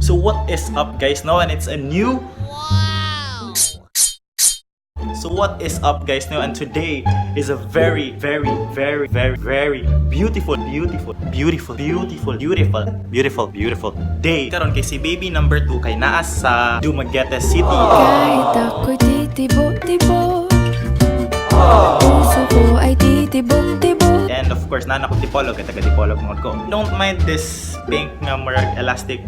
So what is up, guys, no? And it's a new So what is up, guys, no? And today is a very, very, very, very, very beautiful, beautiful, beautiful, beautiful, beautiful, beautiful, beautiful day. Karon kay si baby number 2 kay naa sa Dumaguete City. Kahit ako'y titibok-tibok, puso ko ay titibok-tibok. And of course, naa na ko Dipolog, kay taga Dipolog man ko. Don't mind this pink nga murag elastic,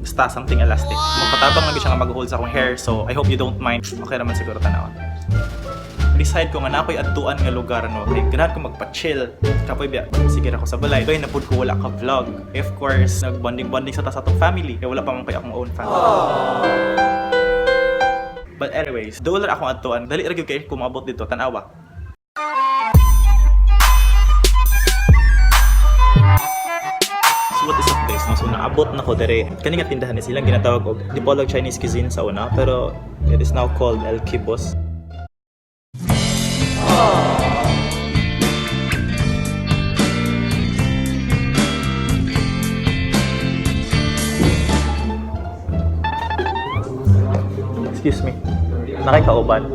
basta something elastic. Magpatabang lang siya nga mag-hold sa akong hair. So, I hope you don't mind. Okay naman siguro tanawan. Decide ko nga na ako'y adtuan nga lugar, no, kay ganahan ko magpa-chill. Kapoy biya, sige ra ko sa balay. Kay napud ko wala ka vlog. Of course, nag-bonding-bonding sa ta sa atong family. Kay wala pa man koy akong own family. But anyways, dool ra akong adtuan. Dali ra gyud kay ko maabot dito, tan-awa. So what is up, guys? No? So naabot na ko dere. Kani nga tindahan ni silang ginatawag og Dipolog Chinese Cuisine sa una, pero it is now called El Kibos. Excuse me. Nakikauban.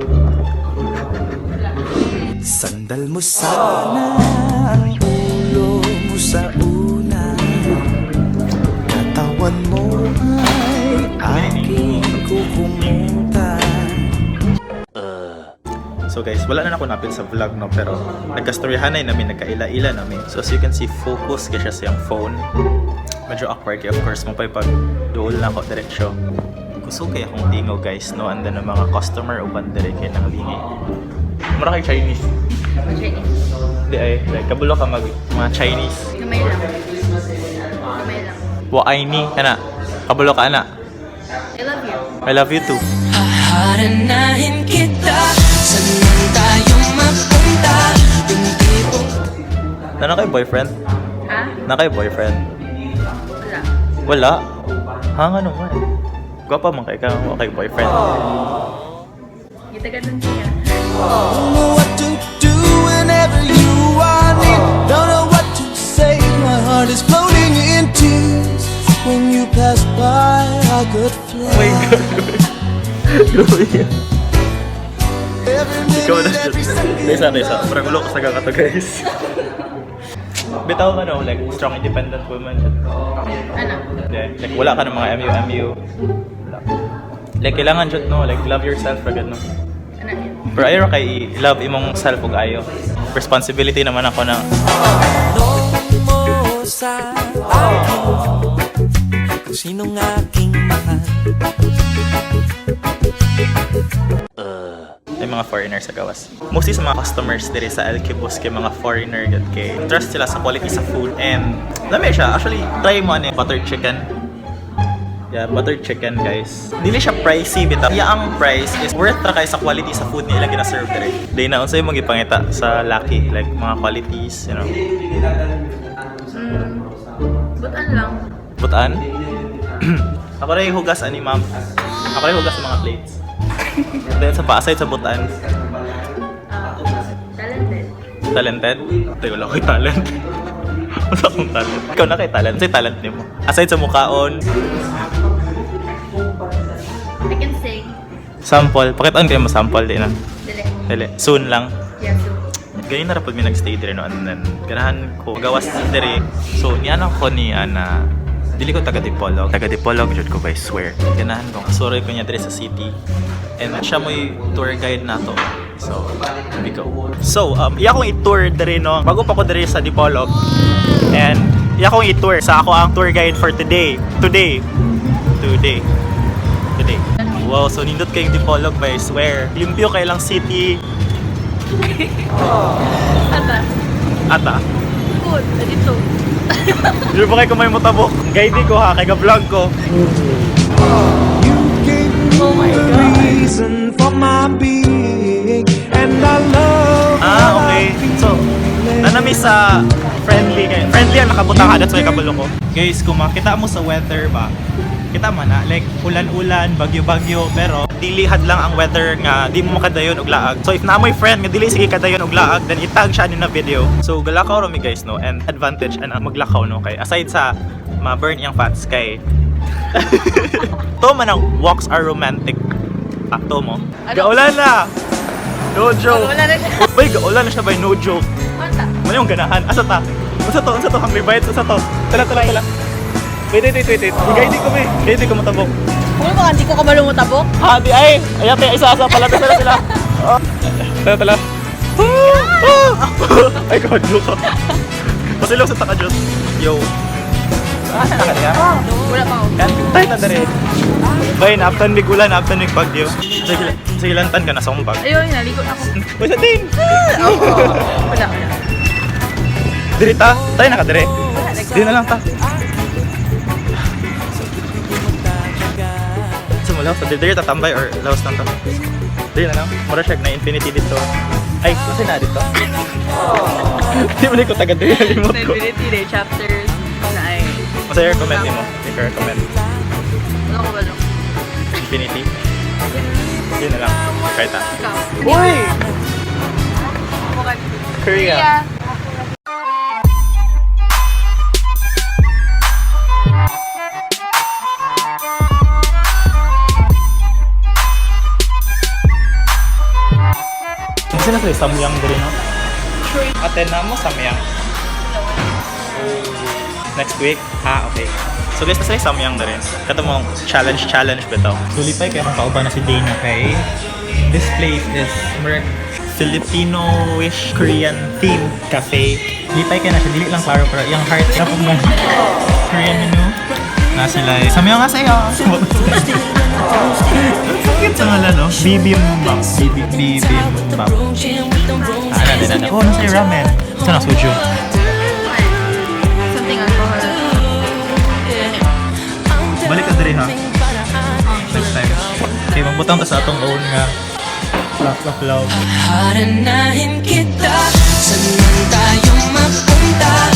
Sandal mo sana ang ulo mo sa una. Katawan mo ay aking kukumutan. So guys, wala na ako napil sa vlog, no, pero nagkastoryahanay namin, nagkaila-ila namin. So as you can see, focus kay siya sa iyang phone. Medyo awkward kay of course mo pag duol na ako diretso. Kusog kay akong tingo, guys, no, and then ang mga customer uban dire kay nang lingi. Mura kay Chinese. Chinese. Di ay, like kabulo ka mag mga Chinese. Kamay lang. Kamay lang. Wa ay ni kana. Kabulo ka ana. I love you. I love you too. Haharanahin kita. Saan man tayo mapunta? Yung tipong Nana kay boyfriend? Ha? Na kay boyfriend? Wala. Wala. Ha, nga naman. Gwapa man kay ka, wa kay boyfriend. Gitagan siya. Don't know what to do whenever you are near. Don't know what to say. My heart is floating in tears. When you pass by, I could fly. Oh my God. Grabe yan. Every Ikaw na. minute, every second. Isa, isa. Parang ulo ko sa to, guys. Bitaw ka, no, like, strong independent woman. Ano? Yeah, like, wala ka ng mga MU, MU. Wala. Like, kailangan jud, no, like, love yourself, agad, no? Ano yun? Pero ayaw kay love imong self ug ayo. Responsibility naman ako na Tanong mo sa akin kung sinong aking mahal. May mga foreigner sa gawas. Mostly sa mga customers dire sa El Kibos kay mga foreigner gud kay trust sila sa quality sa food and lami siya. Actually, try mo ano, butter chicken. Yeah, butter chicken, guys. Dili siya pricey bitaw. Iya ang price is worth ra kay sa quality sa food nila gina-serve dire. Day na unsay imong gipangita sa Lucky, like mga qualities. Butan lang. Butan? Ako rin hugas ani, ma'am. Ako rin hugas sa mga plates. Then sa pa aside sa butan, Ah, talented. Talented? Tayo, wala ko'y talent. Wala akong talent. Ikaw na kay talent. Sa'yo talent nimo. Aside sa mukhaon, I can sing. Sample. Pakitaan kayo mo sample din na. Dili. Dili. Soon lang. Yeah, so. Ganyan na rapod mi nag-stay dire, no, and then ganahan ko gawas dire. So niana ko ni ana, dili ko taga Dipolog. Taga Dipolog jud ko, by swear. Ganahan ko. Suroy ko niya dire sa city. And siya mo'y tour guide nato. So, we go. So, iya akong i-tour dire, no. Bago pa ko dire sa Dipolog. And iya akong i-tour sa ako ang tour guide for today. Today. Today. Today. Wow, so nindot kayong Dipolog by swear. Limpyo kay lang city. Ata. Ata. Good. Dito. Di ba kayo kumay mo tabok? Guide ko ha, kay ga-vlog ko. You gave me Oh my the God. reason for my being, and I love Ah, what okay. I So, feel. nanami sa friendly kayo. Friendly ang nakabutang ka, that's why kabulo ko. Guys, kung makita mo sa weather ba, Kita man na, like ulan-ulan, bagyo-bagyo, pero dili hadlang ang weather nga di mo makadayon og laag. So if naa moy friend nga dili sige kadayon og laag, then itag siya ni na video. So galakaw ra mi, guys, no, and advantage ana maglakaw, no, kay aside sa ma-burn iyang fats, kay to man ang walks are romantic. Akto mo. Ano? Gaulan na! No joke. Wala na siya. Bay, gaulan na siya bay, no joke. Mata. Ano yung ganahan? Asa ta? Asa to? Asa to? Hungry Bites? Asa to? Tala, tala, tala. Wait, wait, wait, wait, wait. Guide ko, may. Guide ko matabok. Kung baka hindi ko kabalo mo tabok. Ha, di ay. Ayate, isa, isa. Pala, sila, sila. Oh. Tala, tala. Ah! Ah! Ay, God, joke ka. Pasilong sa taka, Diyos. Yo. Ah, naka niya? Wala pa ako. Tayo na dere. Bay, naaptan mig ulan, naaptan mig bagyo. Sige, sige, lantan ka na sa bag. Ayun, nalikot ako. Uy, sa din! Wala, wala. Diri ta, tayo naka dire. Diri na lang ta. Sa mo laos, diri ta tambay or laos lang ta. Diri na lang. Mura siya na infinity dito. Ay, kasi na dito. Di mo ko taga diri, limot ko. Infinity Day chapters na ay. Masaya recommend mo. You recommend. Wala ko ba Infinity. Diri na lang. Try ta. Ikaw. Uy! Korea. Korea. Kasi na sila samyang diri, no? Ate na mo samyang. Next week? Ah, okay. So guys, nasa samyang na rin. Kato mong challenge challenge ba to? Dulipay kaya kung kauban na si Dana kay this place is more Filipino-ish Korean themed cafe. Lipay kaya na siya, dili lang klaro pero yung heart na pong Korean menu. Na sila eh. Samyang nga sa'yo! Sakit sa ngalan, no? Bibimbap. Bibimbap. Ah, ano din, ano? Oh, nasa yung ramen. Saan ang soju? Something alcohol. Balik ka diri ha. Next time. Okay, magbutang ta sa atong own nga laugh of love. Haranahin kita. Saan man tayo mapunta.